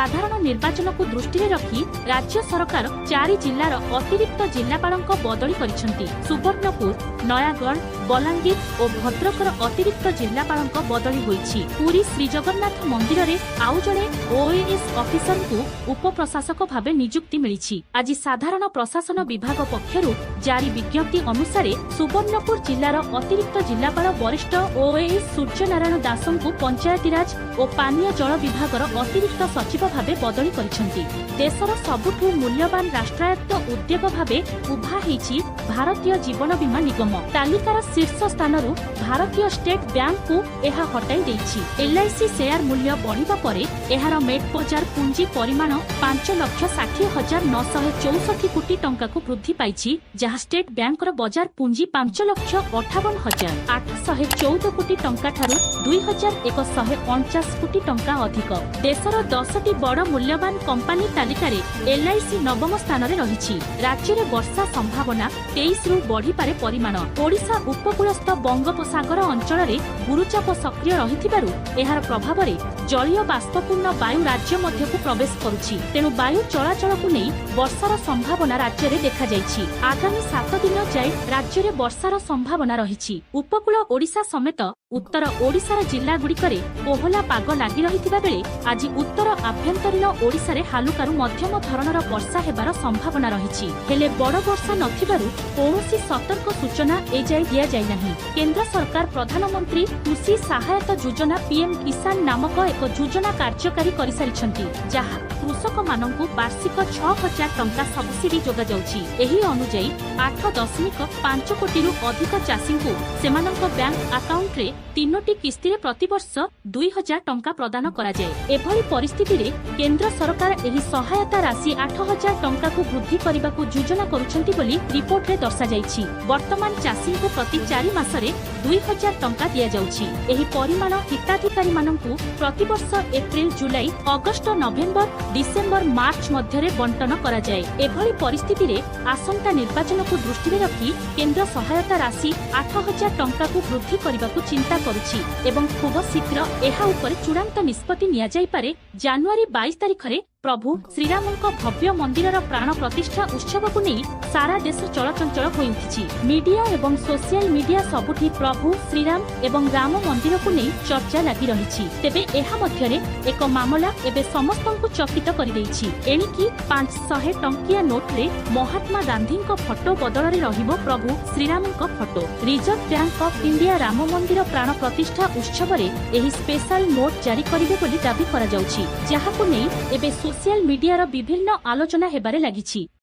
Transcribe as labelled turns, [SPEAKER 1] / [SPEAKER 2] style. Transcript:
[SPEAKER 1] ସାଧାରଣ ନିର୍ବାଚନକୁ ଦୃଷ୍ଟିରେ ରଖି ରାଜ୍ୟ ସରକାର ଚାରି ଜିଲ୍ଲାର ଅତିରିକ୍ତ ଜିଲ୍ଲାପାଳଙ୍କ ବଦଳି କରିଛନ୍ତି। ସୁବର୍ଣ୍ଣପୁର, ନୟାଗଡ଼, ବଲାଙ୍ଗୀର ଓ ଭଦ୍ରକର ଅତିରିକ୍ତ ଜିଲ୍ଲାପାଳଙ୍କ ବଦଳି ହୋଇଛି। ପୁରୀ ଶ୍ରୀଜଗନ୍ନାଥ ମନ୍ଦିରରେ ଆଉ ଜଣେ ଓଏଏସ୍ ଅଫିସରଙ୍କୁ ଉପପ୍ରଶାସକ ଭାବେ ନିଯୁକ୍ତି ମିଳିଛି। ଆଜି ସାଧାରଣ ପ୍ରଶାସନ ବିଭାଗ ପକ୍ଷରୁ ଜାରି ବିଜ୍ଞପ୍ତି ଅନୁସାରେ, ସୁବର୍ଣ୍ଣପୁର ଜିଲ୍ଲାର ଅତିରିକ୍ତ ଜିଲ୍ଲାପାଳ ବରିଷ୍ଠ ଓଏଏସ୍ ସୂର୍ଯ୍ୟନାରାୟଣ ଦାସଙ୍କୁ ପଞ୍ଚାୟତିରାଜ ଓ ପାନୀୟ ଜଳ ବିଭାଗର ଅତିରିକ୍ତ ସଚିବ ଭାବେ ବଦଳି କରିଛନ୍ତି। ଦେଶର ସବୁଠୁ ମୂଲ୍ୟବାନ ରାଷ୍ଟ୍ରାୟତ୍ତ ଉଦ୍ୟୋଗ ଭାବେ ଉଭା ହେଇଛି ଭାରତୀୟ ଜୀବନ ବୀମା ନିଗମ। ତାଲିକାର ଶୀର୍ଷ ସ୍ଥାନରୁ ଭାରତୀୟ ଷ୍ଟେଟ୍ ବ୍ୟାଙ୍କକୁ ଏହା ହଟାଇ ଦେଇଛି। ଏଲ୍ଆଇସି ସେୟାର ମୂଲ୍ୟ ବଢ଼ିବା ପରେ ଏହାର ମେଟ୍ ବଜାର ପୁଞ୍ଜି ପରିମାଣ 5,60,964 କୋଟି ଟଙ୍କାକୁ ବୃଦ୍ଧି ପାଇଛି, ଯାହା ଷ୍ଟେଟ୍ ବ୍ୟାଙ୍କର ବଜାର ପୁଞ୍ଜି 5,58,814 କୋଟି ଟଙ୍କାଠାରୁ 2149 କୋଟି ଟଙ୍କା ଅଧିକ। ଦେଶର 10ଟି ବଡ଼ ମୂଲ୍ୟବାନ କମ୍ପାନୀ ତାଲିକାରେ ଏଲ୍ଆଇସି ନବମ ସ୍ଥାନରେ ରହିଛି। ରାଜ୍ୟରେ ବର୍ଷା ସମ୍ଭାବନା, 23ରୁ ବଢ଼ିପାରେ ପରିମାଣ। ଓଡ଼ିଶା ଉପକୂଳସ୍ଥ ବଙ୍ଗୋପସାଗର ଅଞ୍ଚଳରେ ଗୁରୁଚାପ ସକ୍ରିୟ ରହିଥିବାରୁ ଏହାର ପ୍ରଭାବରେ ଜଳୀୟ ବାଷ୍ପପୂର୍ଣ୍ଣ ବାୟୁ ରାଜ୍ୟ ମଧ୍ୟକୁ ପ୍ରବେଶ କରୁଛି। ତେଣୁ ବାୟୁ ଚଳାଚଳକୁ ନେଇ ବର୍ଷାର ସମ୍ଭାବନା ରାଜ୍ୟରେ ଦେଖାଯାଇଛି। ଆଗାମୀ 7 ଦିନ ଯାଏ ରାଜ୍ୟରେ ବର୍ଷାର ସମ୍ଭାବନା ରହିଛି। ଉପକୂଳ ଓଡ଼ିଶା ସମେତ ଉତ୍ତର ଓଡ଼ିଶାର ଜିଲ୍ଲାଗୁଡ଼ିକରେ କୋହଲା ପାଗ ଲାଗି ରହିଥିବା ବେଳେ ଆଜି ଉତ୍ତର ଆଭ୍ୟନ୍ତରୀଣ ଓଡ଼ିଶାରେ ହାଲୁକାରୁ ମଧ୍ୟମ ଧରଣର ବର୍ଷା ହେବାର ସମ୍ଭାବନା ରହିଛି। ହେଲେ ବଡ଼ ବର୍ଷା ନଥିବାରୁ କୌଣସି ସତର୍କ ସୂଚନା ଏଯାଏ ଦିଆଯାଇନାହିଁ। କେନ୍ଦ୍ର ସରକାର ପ୍ରଧାନମନ୍ତ୍ରୀ କୃଷି ସହାୟତା ଯୋଜନା, ପିଏମ୍ କିଷାନ ନାମକ ଏକ ଯୋଜନା କାର୍ଯ୍ୟକାରୀ କରିସାରିଛନ୍ତି, ଯାହା କୃଷକମାନଙ୍କୁ ବାର୍ଷିକ 6000 ଟଙ୍କା ସବସିଡି ଯୋଗାଯାଉଛି। ଏହି ଅନୁଯାୟୀ 8.5 କୋଟିରୁ ଅଧିକ ଚାଷୀଙ୍କୁ ସେମାନଙ୍କ ବ୍ୟାଙ୍କ ଆକାଉଣ୍ଟରେ ତିନୋଟି କିସ୍ତିରେ ପ୍ରତିବର୍ଷ 2000 ଟଙ୍କା ପ୍ରଦାନ କରାଯାଏ। ଏଭଳି ପରିସ୍ଥିତିରେ କେନ୍ଦ୍ର ସରକାର ଏହି ସହାୟତା ରାଶି 8000 ଟଙ୍କାକୁ ବୃଦ୍ଧି କରିବାକୁ ଯୋଜନା କରୁଛନ୍ତି ବୋଲି ରିପୋର୍ଟରେ ଦର୍ଶାଯାଇଛି। ବର୍ତ୍ତମାନ ଚାଷୀଙ୍କୁ ପ୍ରତି 4 ମାସରେ 2000 ଟଙ୍କା ଦିଆଯାଉଛି। ଏହି ପରିମାଣ ହିତାଧିକାରୀମାନଙ୍କୁ ପ୍ରତିବର୍ଷ April, July, August, November, December, March ମଧ୍ୟରେ ବଣ୍ଟନ କରାଯାଏ। ଏଭଳି ପରିସ୍ଥିତିରେ ଆସନ୍ତା ନିର୍ବାଚନକୁ ଦୃଷ୍ଟିରେ ରଖି କେନ୍ଦ୍ର ସହାୟତା ରାଶି 8000 ଟଙ୍କାକୁ ବୃଦ୍ଧି କରିବାକୁ ଚିନ୍ତା କରୁଛି ଏବଂ ଖୁବ ଶୀଘ୍ର ଏହା ଉପରେ ଚୂଡ଼ାନ୍ତ ନିଷ୍ପତ୍ତି ନିଆଯାଇପାରେ। ଜାନୁଆରୀ 22 ତାରିଖରେ ପ୍ରଭୁ ଶ୍ରୀରାମଙ୍କ ଭବ୍ୟ ମନ୍ଦିରର ପ୍ରାଣ ପ୍ରତିଷ୍ଠା ଉତ୍ସବକୁ ନେଇ ସାରା ଦେଶ ଚଳଚଞ୍ଚଳ ହୋଇଉଠିଛି। ମିଡିଆ ଏବଂ ସୋସିଆଲ ମିଡିଆ ସବୁଠି ପ୍ରଭୁ ଶ୍ରୀରାମ ଏବଂ ରାମ ମନ୍ଦିରକୁ ନେଇ ଚର୍ଚ୍ଚା ଲାଗି ରହିଛି। ତେବେ ଏହା ମଧ୍ୟରେ ଏକ ମାମଲା ଏବେ ସମସ୍ତଙ୍କୁ ଚକିତ କରିଦେଇଛି। ଏଣିକି 500 ଟଙ୍କିଆ ନୋଟରେ ମହାତ୍ମା ଗାନ୍ଧୀଙ୍କ ଫଟୋ ବଦଳରେ ରହିବ ପ୍ରଭୁ ଶ୍ରୀରାମଙ୍କ photo. Reserve bank of India Ram ମନ୍ଦିର ପ୍ରାଣ ପ୍ରତିଷ୍ଠା ଉତ୍ସବରେ ଏହି ସ୍ପେଶାଲ ନୋଟ୍ ଜାରି କରିବେ ବୋଲି ଦାବି କରାଯାଉଛି, ଯାହାକୁ ନେଇ ଏବେ ସୋସିଆଲ ମିଡିଆର ବିଭିନ୍ନ ଆଲୋଚନା ହେବାରେ ଲାଗିଛି।